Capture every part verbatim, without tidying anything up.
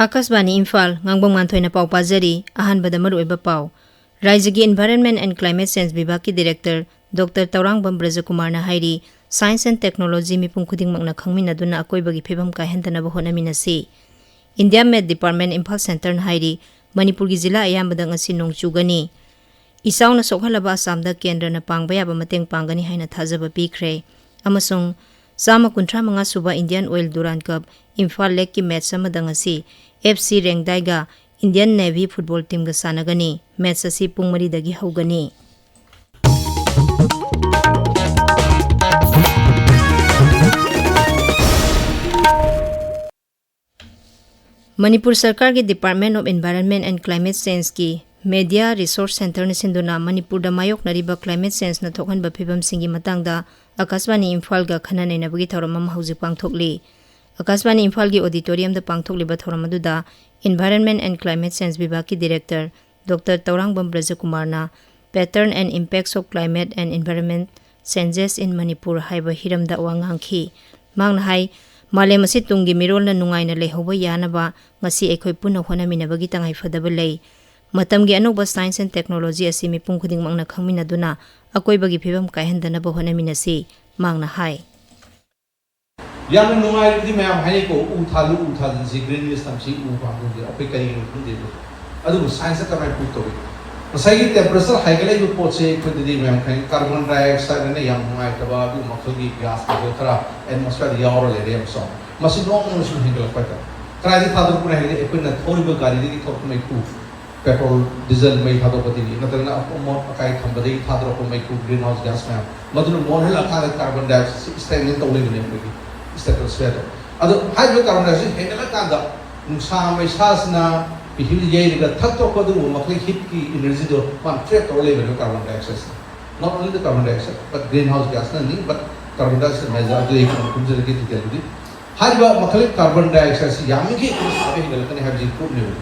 ꯑꯥꯀꯥꯁꯕꯥꯅꯤ ꯏꯝꯐꯥꯜ, ꯉꯥꯡꯕꯝ ꯉꯥꯟꯊꯣꯏꯅ ꯄꯥꯎ ꯄꯥꯖꯔꯤ꯫ ꯑꯍꯥꯟꯕꯗ ꯃꯔꯨꯑꯣꯏꯕ ꯄꯥꯎ꯫ ꯔꯥꯏꯖ꯭ꯌꯒꯤ Environment and Climate Change ꯕꯤꯚꯥꯒꯀꯤ Director Doctor Tourangbam ꯕ꯭ꯔꯖꯀꯨꯃꯥꯔꯅ ꯍꯥꯏꯔꯤ, Science and Technology ꯃꯤꯄꯨꯝ ꯈꯨꯗꯤꯡꯃꯛꯅ ꯈꯪꯃꯤꯟꯅꯗꯨꯅ ꯑꯀꯣꯏꯕꯒꯤ ꯐꯤꯕꯝ ꯀꯥꯏꯍꯟꯗꯅꯕ ꯍꯣꯠꯅꯃꯤꯟꯅꯁꯤ꯫ India Met Department ꯏꯝꯐꯥꯜ Centreꯅ ꯍꯥꯏꯔꯤ, ꯃꯅꯤꯄꯨꯔꯒꯤ ꯖꯤꯂꯥ ꯑꯌꯥꯝꯕꯗ ꯉꯁꯤ ꯅꯣꯡ ꯆꯨꯒꯅꯤ꯫ ꯏꯆꯥꯎꯅ ꯁꯣꯛꯍꯜꯂꯕ ꯑꯁꯥꯝꯗ ꯀꯦꯟꯗ꯭ꯔꯅ ꯄꯥꯡꯕ ꯌꯥꯕ ꯃꯇꯦꯡ ꯄꯥꯡꯒꯅꯤ ꯍꯥꯏꯅ ꯊꯥꯖꯕ ꯄꯤꯈ꯭ꯔꯦ꯫ ꯑꯃꯁꯨꯡ ꯆꯥꯝꯃ ꯀꯨꯟꯊ꯭ꯔꯥ ꯃꯉꯥ ꯁꯨꯕ Indian Oil Durand Cup Imphal ꯂꯦꯛꯀꯤ ꯃꯦꯠꯆ ꯑꯃꯗ ꯉꯁꯤ F C ꯔꯦꯡꯗꯥꯏꯒ Indian Navy football teamꯒ ꯁꯥꯟꯅꯒꯅꯤ꯫ ꯃꯦꯠꯆ ꯑꯁꯤ ꯄꯨꯡ ꯃꯔꯤꯗꯒꯤ ꯍꯧꯒꯅꯤ꯫ ꯃꯅꯤꯄꯨꯔ ꯁꯔꯀꯥꯔꯒꯤ Department of Environment and Climate Changeꯀꯤ Media Resource Centreꯅ ꯁꯤꯟꯗꯨꯅ ꯃꯅꯤꯄꯨꯔꯗ ꯃꯥꯌꯣꯛꯅꯔꯤꯕ climate changeꯅ ꯊꯣꯛꯍꯟꯕ ꯐꯤꯕꯝꯁꯤꯡꯒꯤ ꯃꯇꯥꯡꯗ ꯑꯥꯀꯥꯁꯕꯥꯅꯤ ꯏꯝꯐꯥꯜꯒ ꯈꯟꯅ ꯅꯩꯅꯕꯒꯤ ꯊꯧꯔꯝ ꯑꯃ ꯍꯧꯖꯤꯛ ꯄꯥꯡꯊꯣꯛꯂꯤ꯫ ꯑꯥꯀꯥꯁꯕꯥꯅꯤ ꯏꯝꯐꯥꯜꯒꯤ auditoriumꯗ ꯄꯥꯡꯊꯣꯛꯂꯤꯕ ꯊꯧꯔꯝ ꯑꯗꯨꯗ Environment and Climate Change ꯕꯤꯚꯥꯒꯀꯤ Director Doctor Tourangbam ꯕ꯭ꯔꯖꯀꯨꯃꯥꯔꯅ Pattern and Impacts of Climate and Environment Changes in Manipur ꯍꯥꯏꯕ ꯍꯤꯔꯝꯗ ꯋꯥ ꯉꯥꯡꯈꯤ꯫ ꯃꯍꯥꯛꯅ ꯍꯥꯏ, ꯃꯥꯂꯦꯝ ꯑꯁꯤ ꯇꯨꯡꯒꯤ ꯃꯤꯔꯣꯜꯅ ꯅꯨꯡꯉꯥꯏꯅ ꯂꯩꯍꯧꯕ ꯌꯥꯅꯕ ꯉꯁꯤ ꯑꯩꯈꯣꯏ ꯄꯨꯟꯅ ꯍꯣꯠꯅꯃꯤꯟꯅꯕꯒꯤ ꯇꯉꯥꯏꯐꯗꯕ ꯂꯩ꯫ ꯃꯇꯝꯒꯤ ꯑꯅꯧꯕ science and technology ꯑꯁꯤ ꯃꯤꯄꯨꯝ ꯈꯨꯗꯤꯡꯃꯛꯅ ꯈꯪꯃꯤꯟꯅꯗꯨꯅ ꯑꯀꯣꯏꯕꯒꯤ ꯐꯤꯕꯝ ꯀꯥꯏꯍꯟꯗꯅꯕ ꯍꯣꯠꯅꯃꯤꯟꯅꯁꯤ, ꯃꯍꯥꯛꯅ ꯍꯥꯏ꯫ ꯌꯥꯝꯅ ꯅꯨꯡꯉꯥꯏꯔꯕꯗꯤ ꯃꯌꯥꯝ ꯍꯥꯏꯅꯩꯀꯣ, ꯎ ꯊꯥꯜꯂꯨ, ꯎ ꯊꯥꯖꯤꯟꯁꯤ, green list ꯊꯝꯁꯤ, ꯎ ꯄꯥꯝꯕꯤꯁꯤ꯫ ꯑꯩꯈꯣꯏ ꯀꯔꯤꯒꯤꯅꯣ ꯈꯪꯗꯦ ꯑꯗꯨ꯫ ꯑꯗꯨꯕꯨ scienceꯅ ꯀꯃꯥꯏꯅ prove ꯇꯧꯏ? ꯉꯁꯥꯏꯒꯤ temperature ꯍꯥꯏꯒꯠꯂꯛꯏꯕ ꯄꯣꯠꯁꯦ ꯑꯩꯈꯣꯏꯗꯗꯤ ꯃꯌꯥꯝ ꯈꯪꯉꯤ, carbon dioxideꯅ ꯌꯥꯝ ꯅꯨꯡꯉꯥꯏꯇꯕ ꯑꯗꯨ ꯃꯈꯜꯒꯤ gas ꯃꯈꯜ ꯈꯔ atmosphereꯗ ꯌꯥꯎꯔ ꯂꯩꯔꯦ ꯌꯥꯝ ꯆꯥꯎꯅ꯫ ꯃꯁꯤ ꯅꯣꯡꯃ ꯅꯣꯡꯃ ꯁꯨꯝ ꯍꯦꯟꯒꯠꯂꯛꯄ ꯍꯥꯏꯇꯥꯔꯦ꯫ ꯀꯗꯥꯏꯗꯒꯤ ꯊꯥꯗꯣꯔꯛꯄꯅꯣ ꯍꯥꯏꯔꯗꯤ ꯑꯩꯈꯣꯏꯅ ꯊꯧꯔꯤꯕ ꯒꯥꯔꯤꯗꯒꯤ ꯊꯣꯛꯄ ꯃꯩꯈꯨ, petrol, diesel ꯃꯩ ꯊꯥꯗꯣꯛꯄꯗꯒꯤ ꯅꯠꯇ꯭ꯔꯒꯅ ꯑꯃꯣꯠ ꯑꯀꯥꯏ ꯊꯝꯕꯗꯒꯤ ꯊꯥꯗꯣꯔꯛꯄ ꯃꯩꯈꯨ, green house gas ꯃꯌꯥꯝ, ꯃꯗꯨꯅ ꯃꯣꯠꯍꯜꯂꯀꯥꯟꯗ carbon dioxideꯁꯤ stagnant ꯇꯧ ꯂꯩꯕꯅꯦ ꯑꯩꯈꯣꯏꯒꯤ stratosphereꯗ꯫ ꯑꯗꯣ ꯍꯥꯏꯔꯤꯕ carbon dioxide ꯍꯦꯟꯒꯠꯂꯀꯥꯟꯗ ꯅꯨꯡꯁꯥ ꯃꯩꯁꯥꯁꯤꯅ ꯄꯤꯍꯤꯜ ꯌꯩꯔꯒ ꯊꯛꯇꯣꯛꯄ ꯑꯗꯨꯒꯨꯝꯕ ꯃꯈꯩ heatꯀꯤ energyꯗꯣ ꯃꯥꯅ trap ꯇꯧꯔ ꯂꯩꯕꯅꯦꯕ carbon dioxideꯁꯤꯅ꯫ Not only the carbon dioxide, but green house gasꯅꯅꯤ, but carbon dioxide ꯃꯌꯥꯝꯁꯦ ꯑꯗꯨ ꯑꯩ ꯀꯣꯟꯅ ꯀꯨꯝꯖꯔꯒꯦ detailꯗꯨꯗꯤ꯫ ꯍꯥꯏꯔꯤꯕ ꯃꯈꯜꯒꯤ carbon dioxideꯁꯤ ꯌꯥꯝꯃꯤꯈꯩ ꯑꯩꯈꯣꯏꯅ ꯁꯥꯕ ꯍꯦꯟꯒꯠꯂꯛꯀꯅꯤ ꯍꯥꯏꯕꯁꯤ proofꯅꯦꯕ꯫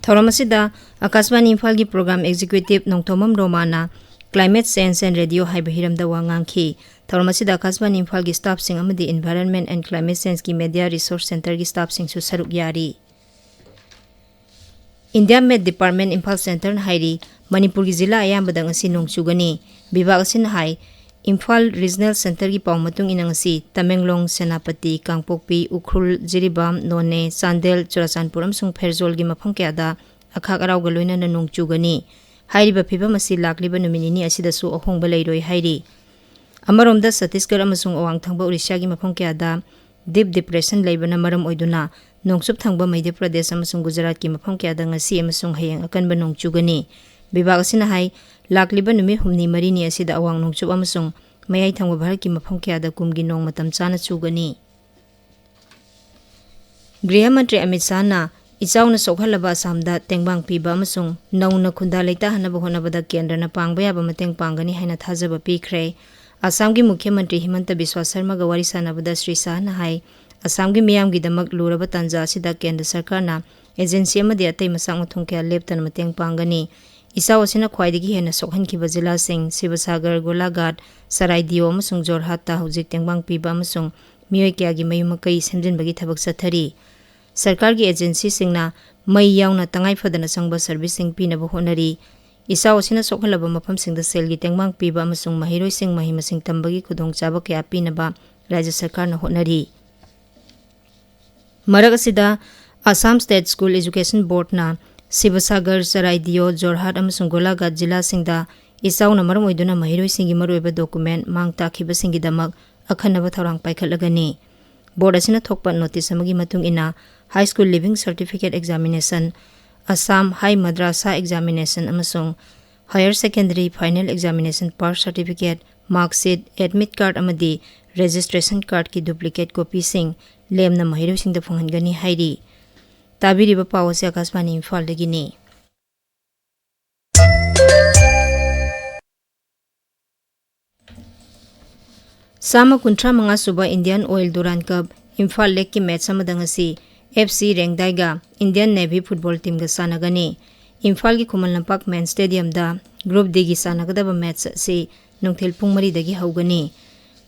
ꯊꯧꯔꯝ ꯑꯁꯤꯗ ꯑꯥꯀꯥꯁꯕꯥꯅꯤ ꯏꯝꯐꯥꯜꯒꯤ Program Executive Nongthombam ꯔꯣꯃꯥꯅ Climate Change and Radio ꯍꯥꯏꯕ ꯍꯤꯔꯝꯗ ꯋꯥ ꯉꯥꯡꯈꯤ꯫ ꯊꯧꯔꯝ ꯑꯁꯤꯗ ꯑꯀꯥꯁꯕꯥꯅꯤ ꯏꯝꯐꯥꯜꯒꯤ staffꯁꯤꯡ ꯑꯃꯗꯤ Environment and Climate Changeꯀꯤ Media Resource Centreꯒꯤ staffꯁꯤꯡꯁꯨ ꯁꯔꯨꯛ ꯌꯥꯔꯤ꯫ India Met Department Imphal Centreꯅ ꯍꯥꯏꯔꯤ, ꯃꯅꯤꯄꯨꯔꯒꯤ ꯖꯤꯂꯥ ꯑꯌꯥꯝꯕꯗ ꯉꯁꯤ ꯅꯣꯡ ꯆꯨꯒꯅꯤ꯫ ꯚꯤꯚꯥꯒ ꯑꯁꯤꯅ ꯍꯥꯏ, ꯏꯝꯐꯥꯜ Regional Centreꯒꯤ ꯄꯥꯎ ꯃꯇꯨꯡ ꯏꯟꯅ ꯉꯁꯤ ꯇꯃꯦꯡꯂꯣꯡ, ꯁꯦꯅꯥꯄꯇꯤ, ꯀꯥꯡꯄꯣꯛꯄꯤ, ꯎꯈ꯭ꯔꯨꯜ, ꯖꯤꯔꯤꯕꯥꯝ, ꯅꯣꯅꯦ, ꯆꯥꯟꯗꯦꯜ, ꯆꯨꯔꯥꯆꯥꯟꯄꯨꯔ ꯑꯃꯁꯨꯡ ꯐꯦꯔꯖꯣꯜꯒꯤ ꯃꯐꯝ ꯀꯌꯥꯗ ꯑꯈꯥꯛ ꯑꯔꯥꯎꯒ ꯂꯣꯏꯅꯅ ꯅꯣꯡ ꯆꯨꯒꯅꯤ꯫ ꯍꯥꯏꯔꯤꯕ ꯐꯤꯚꯝ ꯑꯁꯤ ꯂꯥꯛꯂꯤꯕ ꯅꯨꯃꯤꯠ ꯅꯤꯅꯤ ꯑꯁꯤꯗꯁꯨ ꯑꯍꯣꯡꯕ ꯂꯩꯔꯣꯏ ꯍꯥꯏꯔꯤ꯫ ꯑꯃꯔꯣꯝꯗ, ꯆꯇꯤꯁꯒꯔ ꯑꯃꯁꯨꯡ ꯑꯋꯥꯡ ꯊꯪꯕ ꯑꯣꯔꯤꯁꯥꯒꯤ ꯃꯐꯝ ꯀꯌꯥꯗ deep depression ꯂꯩꯕꯅ ꯃꯔꯝ ꯑꯣꯏꯗꯨꯅ ꯅꯣꯡꯆꯨꯞ ꯊꯪꯕ ꯃꯙ꯭ꯌ ꯄ꯭ꯔꯗꯦꯁ ꯑꯃꯁꯨꯡ ꯒꯨꯖꯔꯥꯠꯀꯤ ꯃꯐꯝ ꯀꯌꯥꯗ ꯉꯁꯤ ꯑꯃꯁꯨꯡ ꯍꯌꯦꯡ ꯑꯀꯟꯕ ꯅꯣꯡ ꯆꯨꯒꯅꯤ꯫ ꯚꯤꯚꯥꯒ ꯑꯁꯤꯅ ꯍꯥꯏ, ꯂꯥꯛꯂꯤꯕ ꯅꯨꯃꯤꯠ ꯍꯨꯝꯅꯤ ꯃꯔꯤꯅꯤ ꯑꯁꯤꯗ ꯑꯋꯥꯡ ꯅꯣꯡꯆꯨꯞ ꯑꯃꯁꯨꯡ ꯃꯌꯥꯏ ꯊꯪꯕ ꯚꯥꯔꯠꯀꯤ ꯃꯐꯝ ꯀꯌꯥꯗ ꯀꯨꯝꯒꯤ ꯅꯣꯡ ꯃꯇꯝ ꯆꯥꯅ ꯆꯨꯒꯅꯤ꯫ ꯒ꯭ꯔꯤꯍ ꯃꯟꯇ꯭ꯔꯤ ꯑꯃꯤꯠ ꯁꯥꯍꯅ ꯏꯆꯥꯎꯅ ꯁꯣꯛꯍꯜꯂꯕ ꯑꯁꯥꯝꯗ ꯇꯦꯡꯕꯥꯡ ꯄꯤꯕ ꯑꯃꯁꯨꯡ ꯅꯧꯅ ꯈꯨꯟꯗꯥ ꯂꯩꯇꯥꯍꯟꯅꯕ ꯍꯣꯠꯅꯕꯗ ꯀꯦꯟꯗ꯭ꯔꯅ ꯄꯥꯡꯕ ꯌꯥꯕ ꯃꯇꯦꯡ ꯄꯥꯡꯒꯅꯤ ꯍꯥꯏꯅ ꯊꯥꯖꯕ ꯄꯤꯈ꯭ꯔꯦ꯫ ꯑꯁꯥꯝꯒꯤ ꯃꯨꯈ꯭ꯌ ꯃꯟꯇ꯭ꯔꯤ ꯍꯤꯃꯟꯇ ꯕꯤꯁ꯭ꯋꯥ ꯁꯔꯃꯒ ꯋꯥꯔꯤ ꯁꯥꯟꯅꯕꯗ ꯁ꯭ꯔꯤ ꯁꯥꯍꯅ ꯍꯥꯏ, ꯑꯁꯥꯝꯒꯤ ꯃꯤꯌꯥꯝꯒꯤꯗꯃꯛ ꯂꯨꯔꯕ ꯇꯥꯟꯖꯥ ꯑꯁꯤꯗ ꯀꯦꯟꯗ꯭ꯔ ꯁꯔꯀꯥꯔꯅ agency ꯑꯃꯗꯤ ꯑꯇꯩ ꯃꯁꯥꯛ ꯃꯊꯣꯡ ꯀꯌꯥ ꯂꯦꯞꯇꯅ ꯃꯇꯦꯡ ꯄꯥꯡꯒꯅꯤ꯫ ꯏꯆꯥꯎ ꯑꯁꯤꯅ ꯈ꯭ꯋꯥꯏꯗꯒꯤ ꯍꯦꯟꯅ ꯁꯣꯛꯍꯟꯈꯤꯕ ꯖꯤꯂꯥꯁꯤꯡ ꯁꯤꯕꯁꯥꯒꯔ, ꯒꯣꯂꯥꯘꯥꯠ, ꯁꯔꯥꯏꯗꯤꯌꯣ ꯑꯃꯁꯨꯡ ꯖꯣꯔꯍꯥꯠꯇ ꯍꯧꯖꯤꯛ ꯇꯦꯡꯕꯥꯡ ꯄꯤꯕ ꯑꯃꯁꯨꯡ ꯃꯤꯑꯣꯏ ꯀꯌꯥꯒꯤ ꯃꯌꯨꯝ ꯃꯀꯩ ꯁꯦꯝꯖꯤꯟꯕꯒꯤ ꯊꯕꯛ ꯆꯠꯊꯔꯤ꯫ ꯁꯔꯀꯥꯔꯒꯤ agencyꯁꯤꯡꯅ ꯃꯩ ꯌꯥꯎꯅ ꯇꯉꯥꯏ ꯐꯗꯅ ꯆꯪꯕ serviceꯁꯤꯡ ꯄꯤꯅꯕ ꯍꯣꯠꯅꯔꯤ꯫ ꯏꯆꯥꯎ ꯑꯁꯤꯅ ꯁꯣꯛꯍꯜꯂꯕ ꯃꯐꯝꯁꯤꯡꯗ ꯁꯦꯜꯒꯤ ꯇꯦꯡꯕꯥꯡ ꯄꯤꯕ ꯑꯃꯁꯨꯡ ꯃꯍꯩꯔꯣꯏꯁꯤꯡ ꯃꯍꯩ ꯃꯁꯤꯡ ꯇꯝꯕꯒꯤ ꯈꯨꯗꯣꯡꯆꯥꯕ ꯀꯌꯥ ꯄꯤꯅꯕ ꯔꯥꯖ꯭ꯌ ꯁꯔꯀꯥꯔꯅ ꯍꯣꯠꯅꯔꯤ꯫ ꯃꯔꯛ ꯑꯁꯤꯗ, Assam State School Education Boardꯅ ꯁꯤꯕꯁꯥꯒꯔ, ꯆꯔꯥꯏꯗꯤꯌꯣ, Jorhat ꯑꯃꯁꯨꯡ ꯒꯣꯂꯥꯘꯥꯠ ꯖꯤꯂꯥꯁꯤꯡꯗ ꯏꯆꯥꯎꯅ ꯃꯔꯝ ꯑꯣꯏꯗꯨꯅ ꯃꯍꯩꯔꯣꯏꯁꯤꯡꯒꯤ ꯃꯔꯨꯑꯣꯏꯕ document ꯃꯥꯡ ꯇꯥꯛꯈꯤꯕꯁꯤꯡꯒꯤꯗꯃꯛ ꯑꯈꯟꯅꯕ ꯊꯧꯔꯥꯡ ꯄꯥꯏꯈꯠꯂꯒꯅꯤ꯫ Board ꯑꯁꯤꯅ ꯊꯣꯛꯄ notice ꯑꯃꯒꯤ ꯃꯇꯨꯡ ꯏꯟꯅ, high school leaving certificate examination, Assam High Madrasa examination ꯑꯃꯁꯨꯡ higher secondary final examination pass certificate, mark sheet, admit card ꯑꯃꯗꯤ registration cardꯀꯤ duplicate copyꯁꯤꯡ ꯂꯦꯝꯅ ꯃꯍꯩꯔꯣꯏꯁꯤꯡꯗ ꯐꯪꯍꯟꯒꯅꯤ ꯍꯥꯏꯔꯤ꯫ ꯇꯥꯕꯤꯔꯤꯕ ꯄꯥꯎ ꯑꯁꯤ ꯑꯀꯥꯁꯕꯥꯅꯤ ꯏꯝꯐꯥꯜꯗꯒꯤꯅꯤ꯫ ꯆꯥꯝꯃ ꯀꯨꯟꯊ꯭ꯔꯥ ꯃꯉꯥ ꯁꯨꯕ Indian Oil Durand Cup Imphal ꯂꯦꯛꯀꯤ match ꯑꯃꯗ ꯉꯁꯤ F C ꯔꯦꯡꯗꯥꯏꯒ Indian Navy football teamꯒ ꯁꯥꯟꯅꯒꯅꯤ꯫ ꯏꯝꯐꯥꯜꯒꯤ Khuman Lampak main stadiumꯗ Group Dꯒꯤ ꯁꯥꯟꯅꯒꯗꯕ match ꯑꯁꯤ ꯅꯨꯡꯊꯤꯜ ꯄꯨꯡ ꯃꯔꯤꯗꯒꯤ ꯍꯧꯒꯅꯤ꯫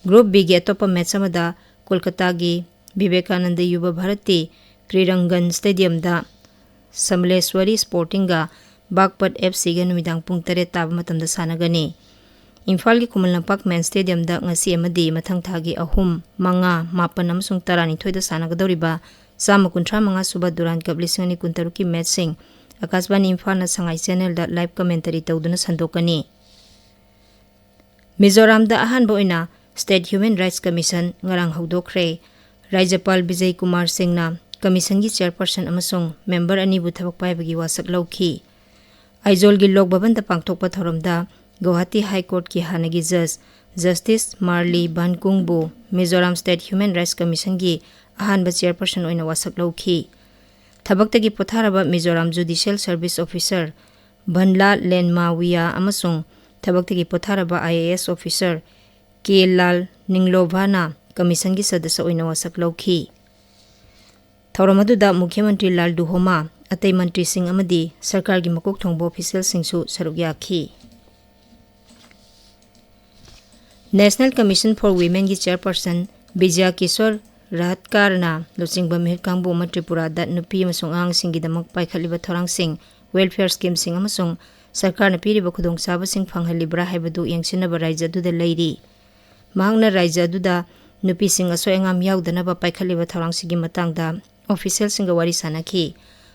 Group Bꯒꯤ ꯑꯇꯣꯞꯄ ꯃꯦꯠꯆ ꯑꯃꯗ ꯀꯣꯜꯀꯇꯥꯒꯤ ꯕꯤꯕꯦꯀꯥꯅꯟꯗ ꯌꯨꯕ ꯚꯥꯔꯠꯇꯤ ꯀ꯭ꯔꯤꯔꯪꯒꯟ ꯁ꯭ꯇꯦꯗꯤꯌꯝꯗ ꯁꯃꯂꯦꯁ꯭ꯋꯔꯤ ꯁ꯭ꯄꯣꯔꯇꯤꯡꯒ ꯕꯥꯒꯄꯠ ꯑꯦꯐ ꯁꯤꯒ ꯅꯨꯃꯤꯗꯥꯡ ꯄꯨꯡ ꯇꯔꯦꯠ ꯇꯥꯕ ꯃꯇꯝꯗ ꯁꯥꯟꯅꯒꯅꯤ꯫ ꯏꯝꯐꯥꯜꯒꯤ ꯈꯨꯃꯟ ꯂꯝꯄꯥꯛ ꯃꯦꯟ ꯁ꯭ꯇꯦꯗꯤꯌꯝꯗ ꯉꯁꯤ ꯑꯃꯗꯤ ꯃꯊꯪ ꯊꯥꯒꯤ ꯑꯍꯨꯝ, ꯃꯉꯥ, ꯃꯥꯄꯟ ꯑꯃꯁꯨꯡ ꯇꯔꯥꯅꯤꯊꯣꯏꯗ ꯁꯥꯟꯅꯒꯗꯧꯔꯤꯕ ꯆꯥꯝꯃ ꯀꯨꯟꯊ꯭ꯔꯥ ꯃꯉꯥ ꯁꯨꯕ ꯗꯨꯔꯥꯟ ꯀꯞ ꯂꯤꯁꯤꯡ ꯑꯅꯤ ꯀꯨꯟꯇꯔꯨꯛꯀꯤ ꯃꯦꯠꯆꯁꯤꯡ ꯑꯀꯥꯁꯕꯥꯅꯤ ꯏꯝꯐꯥꯜꯅ ꯁꯉꯥꯏ ꯆꯦꯅꯦꯜꯗ ꯂꯥꯏꯚ ꯀꯃꯦꯟꯇꯔꯤ ꯇꯧꯗꯨꯅ ꯁꯟꯗꯣꯛꯀꯅꯤ꯫ ꯃꯤꯖꯣꯔꯥꯝꯗ ꯑꯍꯥꯟꯕ ꯑꯣꯏꯅ State Human Rights Commission ꯉꯔꯥꯡ ꯍꯧꯗꯣꯛꯈ꯭ꯔꯦ꯫ ꯔꯥꯖ꯭ꯌꯄꯥꯜ ꯕꯤꯖꯌ ꯀꯨꯃꯥꯔ ꯁꯤꯡꯅ ꯀꯃꯤꯁꯟꯒꯤ ꯆꯦꯌꯔꯄꯔꯁꯟ ꯑꯃꯁꯨꯡ ꯃꯦꯝꯕꯔ ꯑꯅꯤꯕꯨ ꯊꯕꯛ ꯄꯥꯏꯕꯒꯤ ꯋꯥꯁꯛ ꯂꯧꯈꯤ꯫ ꯑꯥꯏꯖꯣꯜꯒꯤ ꯂꯣꯛ ꯚꯕꯟꯗ ꯄꯥꯡꯊꯣꯛꯄ ꯊꯧꯔꯝꯗ ꯒꯧꯍꯥꯇꯤ ꯍꯥꯏ ꯀꯣꯔꯠꯀꯤ ꯍꯥꯟꯅꯒꯤ ꯖꯖ ꯖꯁꯇꯤꯁ ꯃꯥꯔꯂꯤ ꯚꯥꯟꯀꯨꯡꯕꯨ ꯃꯤꯖꯣꯔꯥꯝ ꯁ꯭ꯇꯦꯠ ꯍ꯭ꯌꯨꯃꯦꯟ ꯔꯥꯏꯠꯁ ꯀꯃꯤꯁꯟꯒꯤ ꯑꯍꯥꯟꯕ ꯆꯦꯌꯔꯄꯔꯁꯟ ꯑꯣꯏꯅ ꯋꯥꯁꯛ ꯂꯧꯈꯤ꯫ ꯊꯕꯛꯇꯒꯤ ꯄꯣꯊꯥꯔꯕ Mizoram judicial service officer Vanla Lenmawia ꯑꯃꯁꯨꯡ ꯊꯕꯛꯇꯒꯤ ꯄꯣꯊꯥꯔꯕ ꯑꯥꯏ ꯑꯦ ꯑꯦꯁ ꯑꯣꯐꯤꯁꯔ ꯀꯦ ꯂꯥꯜ ꯅꯤꯡꯂꯣꯚꯥꯅ ꯀꯃꯤꯁꯟꯒꯤ ꯁꯗꯁ꯭ꯌ ꯑꯣꯏꯅ ꯋꯥꯁꯛ ꯂꯧꯈꯤ꯫ ꯊꯧꯔꯝ ꯑꯗꯨꯗ ꯃꯨꯈ꯭ꯌ ꯃꯟꯇ꯭ꯔꯤ ꯂꯥꯜ ꯗꯨꯍꯣꯃꯥ, ꯑꯇꯩ ꯃꯟꯇ꯭ꯔꯤꯁꯤꯡ ꯑꯃꯗꯤ ꯁꯔꯀꯥꯔꯒꯤ ꯃꯀꯣꯛ ꯊꯣꯡꯕ ꯑꯣꯐꯤꯁꯤꯌꯦꯜꯁꯤꯡꯁꯨ ꯁꯔꯨꯛ ꯌꯥꯈꯤ꯫ National Commission for Womenꯒꯤ ꯆꯦꯌꯔꯄꯔꯁꯟ Bijay Kishore ꯔꯍꯠꯀꯥꯔꯅ ꯂꯨꯆꯤꯡꯕ ꯃꯤꯍꯨꯠ ꯀꯥꯡꯕꯨ ꯑꯃ ꯇ꯭ꯔꯤꯄꯨꯔꯥꯗ ꯅꯨꯄꯤ ꯑꯃꯁꯨꯡ ꯑꯉꯥꯡꯁꯤꯡꯒꯤꯗꯃꯛ ꯄꯥꯏꯈꯠꯂꯤꯕ ꯊꯧꯔꯥꯡꯁꯤꯡ, ꯋꯦꯜꯐꯤꯌꯔ ꯁ꯭ꯀꯤꯝꯁꯤꯡ ꯑꯃꯁꯨꯡ ꯁꯔꯀꯥꯔꯅ ꯄꯤꯔꯤꯕ ꯈꯨꯗꯣꯡꯆꯥꯕꯁꯤꯡ ꯐꯪꯍꯜꯂꯤꯕ꯭ꯔꯥ ꯍꯥꯏꯕꯗꯨ ꯌꯦꯡꯁꯤꯟꯅꯕ ꯔꯥꯖ꯭ꯌ ꯑꯗꯨꯗ ꯂꯩꯔꯤ꯫ ꯃꯍꯥꯛꯅ ꯔꯥꯖ꯭ꯌ ꯑꯗꯨꯗ ꯅꯨꯄꯤꯁꯤꯡ ꯑꯁꯣꯏ ꯑꯉꯥꯝ ꯌꯥꯎꯗꯅꯕ ꯄꯥꯏꯈꯠꯂꯤꯕ ꯊꯧꯔꯥꯡꯁꯤꯡꯒꯤ ꯃꯇꯥꯡꯗ ꯑꯣꯐꯤꯁꯤꯌꯦꯜꯁꯤꯡꯒ ꯋꯥꯔꯤ ꯁꯥꯅꯈꯤ꯫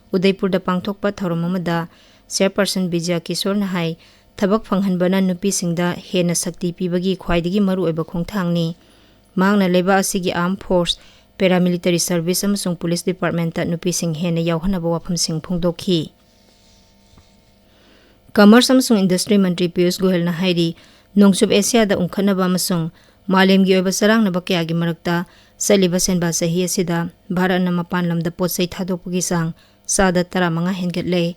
ꯎꯗꯩꯄꯨꯔꯗ ꯄꯥꯡꯊꯣꯛꯄ ꯊꯧꯔꯝ ꯑꯃꯗ ꯆꯦꯌꯔꯄꯔꯁꯟ ꯕꯤꯖꯌ ꯀꯤꯁꯣꯔꯅ ꯍꯥꯏ, ꯊꯕꯛ ꯐꯪꯍꯟꯕꯅ ꯅꯨꯄꯤꯁꯤꯡꯗ ꯍꯦꯟꯅ ꯁꯛꯇꯤ ꯄꯤꯕꯒꯤ ꯈ꯭ꯋꯥꯏꯗꯒꯤ ꯃꯔꯨꯑꯣꯏꯕ ꯈꯣꯡꯊꯥꯡꯅꯤ꯫ ꯃꯍꯥꯛꯅ ꯂꯩꯕꯥꯛ ꯑꯁꯤꯒꯤ ꯑꯥꯔꯝ ꯐꯣꯔꯁ, ꯄꯦꯔꯥꯃꯤꯂꯤꯇꯔꯤ ꯁꯔꯚꯤꯁ ꯑꯃꯁꯨꯡ ꯄꯨꯂꯤꯁ ꯗꯤꯄꯥꯔꯠꯃꯦꯟꯇ ꯅꯨꯄꯤꯁꯤꯡ ꯍꯦꯟꯅ ꯌꯥꯎꯍꯟꯅꯕ ꯋꯥꯐꯝꯁꯤꯡ ꯐꯣꯡꯗꯣꯛꯈꯤ꯫ ꯀꯃꯔꯁ ꯑꯃꯁꯨꯡ ꯏꯟꯗꯁꯇ꯭ꯔꯤ ꯃꯟꯇ꯭ꯔꯤ ꯄꯤꯌꯨꯁ ꯒꯣꯌꯦꯜꯅ ꯍꯥꯏꯔꯤ, ꯅꯣꯡꯆꯨꯞ ꯑꯦꯁꯤꯌꯥꯗ ꯎꯪꯈꯠꯅꯕ ꯑꯃꯁꯨꯡ ꯃꯥꯂꯦꯝꯒꯤ ꯑꯣꯏꯕ ꯆꯔꯥꯡꯅꯕ ꯀꯌꯥꯒꯤ ꯃꯔꯛꯇ ꯆꯠꯂꯤꯕ ꯁꯦꯟꯕꯥ ꯆꯍꯤ ꯑꯁꯤꯗ ꯚꯥꯔꯠꯅ ꯃꯄꯥꯟ ꯂꯝꯗ ꯄꯣꯠ ꯆꯩ ꯊꯥꯗꯣꯛꯄꯒꯤ ꯆꯥꯡ ꯆꯥꯗ ꯇꯔꯥꯃꯉꯥ ꯍꯦꯟꯒꯠꯂꯦ꯫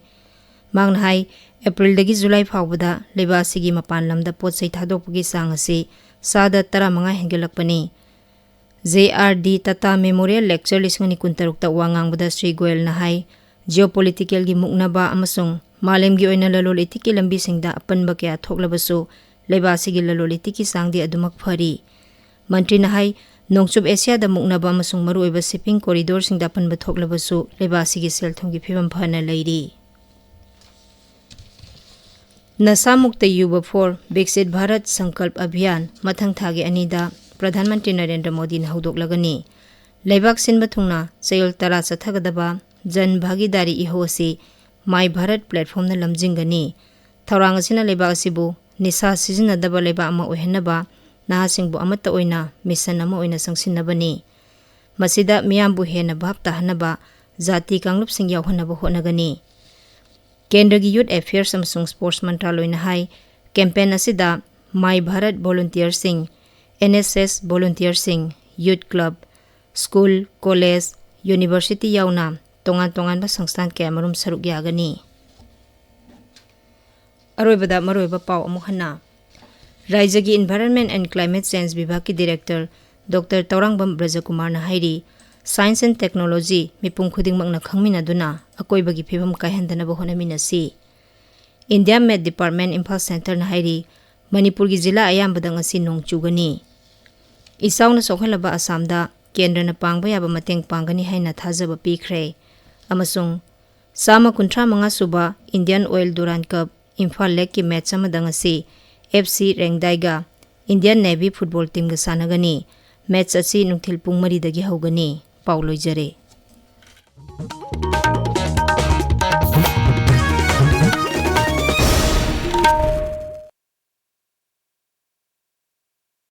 ꯃꯍꯥꯛꯅ ꯍꯥꯏ, ꯑꯦꯄ꯭ꯔꯤꯜꯗꯒꯤ ꯖꯨꯂꯥꯏ ꯐꯥꯎꯕꯗ ꯂꯩꯕꯥꯛ ꯑꯁꯤꯒꯤ ꯃꯄꯥꯟ ꯂꯝꯗ ꯄꯣꯠ ꯆꯩ ꯊꯥꯗꯣꯛꯄꯒꯤ ꯆꯥꯡ ꯑꯁꯤ ꯆꯥꯗ ꯇꯔꯥꯃꯉꯥ ꯍꯦꯟꯒꯠꯂꯛꯄꯅꯤ꯫ J R D Tata memorial lecture ꯂꯤꯁꯤꯡ ꯑꯅꯤ ꯀꯨꯟꯇꯔꯨꯛꯇ ꯋꯥ ꯉꯥꯡꯕꯗ ꯁ꯭ꯔꯤ ꯒꯣꯌꯜꯅ ꯍꯥꯏ, ꯖꯤꯑꯣꯄꯣꯂꯤꯇꯤꯀꯦꯜꯒꯤ ꯃꯨꯛꯅꯕ ꯑꯃꯁꯨꯡ ꯃꯥꯂꯦꯝꯒꯤ ꯑꯣꯏꯅ ꯂꯂꯣꯟ ꯏꯇꯤꯛꯀꯤ ꯂꯝꯕꯤꯁꯤꯡꯗ ꯑꯄꯟꯕ ꯀꯌꯥ ꯊꯣꯛꯂꯕꯁꯨ, ꯂꯩꯕꯥꯛ ꯑꯁꯤꯒꯤ ꯂꯂꯣꯟ ꯏꯇꯤꯛꯀꯤ ꯆꯥꯡꯗꯤ ꯑꯗꯨꯃꯛ ꯐꯔꯤ꯫ ꯃꯟꯇ꯭ꯔꯤꯅ ꯍꯥꯏ, ꯅꯣꯡꯆꯨꯞ ꯑꯦꯁꯤꯌꯥꯗ ꯃꯨꯛꯅꯕ ꯑꯃꯁꯨꯡ ꯃꯔꯨꯑꯣꯏꯕ shipping corridorꯁꯤꯡꯗ ꯑꯄꯟꯕ ꯊꯣꯛꯂꯕꯁꯨ ꯂꯩꯕꯥꯛ ꯑꯁꯤꯒꯤ ꯁꯦꯜ ꯊꯨꯝꯒꯤ ꯐꯤꯕꯝ ꯐꯅ ꯂꯩꯔꯤ꯫ ꯅꯁꯥꯃꯨꯛꯇ ꯌꯨꯕ ꯐꯣꯔ ꯕꯤꯛꯁꯤꯠ ꯚꯥꯔꯠ ꯁꯪꯀꯜꯞ ꯑꯚꯤꯌꯥꯟ ꯃꯊꯪ ꯊꯥꯒꯤ ꯑꯅꯤꯗ ꯄ꯭ꯔꯙꯥꯟ ꯃꯟꯇ꯭ꯔꯤ ꯅꯔꯦꯟꯗ꯭ꯔ ꯃꯣꯗꯤꯅ ꯍꯧꯗꯣꯛꯂꯒꯅꯤ꯫ ꯂꯩꯕꯥꯛ ꯁꯤꯟꯕ ꯊꯨꯡꯅ ꯆꯌꯣꯜ ꯇꯔꯥ ꯆꯠꯊꯒꯗꯕ ꯖꯟ ꯚꯥꯒꯤꯗꯥꯔꯤ ꯏꯍꯧ ꯑꯁꯤ ꯃꯥꯏ ꯚꯥꯔꯠ platformꯅ ꯂꯝꯖꯤꯡꯒꯅꯤ꯫ ꯊꯧꯔꯥꯡ ꯑꯁꯤꯅ ꯂꯩꯕꯥꯛ ꯑꯁꯤꯕꯨ ꯅꯤꯁꯥ ꯁꯤꯖꯤꯟꯅꯗꯕ ꯂꯩꯕꯥꯛ ꯑꯃ ꯑꯣꯏꯍꯟꯅꯕ, ꯅꯍꯥꯁꯤꯡꯕꯨ ꯑꯃꯠꯇ ꯑꯣꯏꯅ mission ꯑꯃ ꯑꯣꯏꯅ ꯆꯪꯁꯤꯟꯅꯕꯅꯤ꯫ ꯃꯁꯤꯗ ꯃꯤꯌꯥꯝꯕꯨ ꯍꯦꯟꯅ ꯚꯥꯞ ꯇꯥꯍꯟꯅꯕ ꯖꯥꯇꯤ ꯀꯥꯡꯂꯨꯞꯁꯤꯡ ꯌꯥꯎꯍꯟꯅꯕ ꯍꯣꯠꯅꯒꯅꯤ꯫ ꯀꯦꯟꯗ꯭ꯔꯒꯤ Youth Affairs ꯑꯃꯁꯨꯡ Sports ꯃꯟꯇ꯭ꯔꯥꯂꯣꯏꯅ ꯍꯥꯏ, campaign ꯑꯁꯤꯗ ꯃꯥꯏ Bharat volunteerꯁꯤꯡ, NSS volunteerꯁꯤꯡ, youth club, school, college, university ꯌꯥꯎꯅ ꯇꯣꯉꯥꯟ ꯇꯣꯉꯥꯟꯕ ꯁꯪꯁꯊꯥꯟ ꯀꯌꯥꯃꯔꯨꯝ ꯁꯔꯨꯛ ꯌꯥꯒꯅꯤ꯫ ꯑꯔꯣꯏꯕꯗ ꯃꯔꯨꯑꯣꯏꯕ ꯄꯥꯎ ꯑꯃꯨꯛ ꯍꯟꯅ꯫ ꯔꯥꯏꯖ꯭ꯌꯒꯤ Environment and Climate Change ꯕꯤꯚꯥꯒꯀꯤ director Doctor Tourangbam ꯕ꯭ꯔꯖꯀꯨꯃꯥꯔꯅ ꯍꯥꯏꯔꯤ, science and technology ꯃꯤꯄꯨꯝ ꯈꯨꯗꯤꯡꯃꯛꯅ ꯈꯪꯃꯤꯟꯅꯗꯨꯅ ꯑꯀꯣꯏꯕꯒꯤ ꯐꯤꯕꯝ ꯀꯥꯏꯍꯟꯗꯅꯕ ꯍꯣꯠꯅꯃꯤꯟꯅꯁꯤ꯫ India Met Department ꯏꯝꯐꯥꯜ centreꯅ ꯍꯥꯏꯔꯤ, ꯃꯅꯤꯄꯨꯔꯒꯤ ꯖꯤꯂꯥ ꯑꯌꯥꯝꯕꯗ ꯉꯁꯤ ꯅꯣꯡ ꯆꯨꯒꯅꯤ꯫ ꯏꯆꯥꯎꯅ ꯁꯣꯛꯍꯜꯂꯕ ꯑꯁꯥꯝꯗ ꯀꯦꯟꯗ꯭ꯔꯅ ꯄꯥꯡꯕ ꯌꯥꯕ ꯃꯇꯦꯡ ꯄꯥꯡꯒꯅꯤ ꯍꯥꯏꯅ ꯊꯥꯖꯕ ꯄꯤꯈ꯭ꯔꯦ꯫ ꯑꯃꯁꯨꯡ ꯆꯥꯝꯃ ꯀꯨꯟꯊ꯭ꯔꯥ ꯃꯉꯥ ꯁꯨꯕ Indian Oil Durand Cup Imphal ꯂꯦꯛꯀꯤ match ꯑꯃꯗ ꯉꯁꯤ F C ꯔꯦꯡꯗꯥꯏꯒ Indian Navy football teamꯒ ꯁꯥꯟꯅꯒꯅꯤ꯫ Match ꯑꯁꯤ ꯅꯨꯡꯊꯤꯜ ꯄꯨꯡ ꯃꯔꯤꯗꯒꯤ ꯍꯧꯒꯅꯤ꯫ ꯄꯥꯎ ꯂꯣꯏꯖꯔꯦ꯫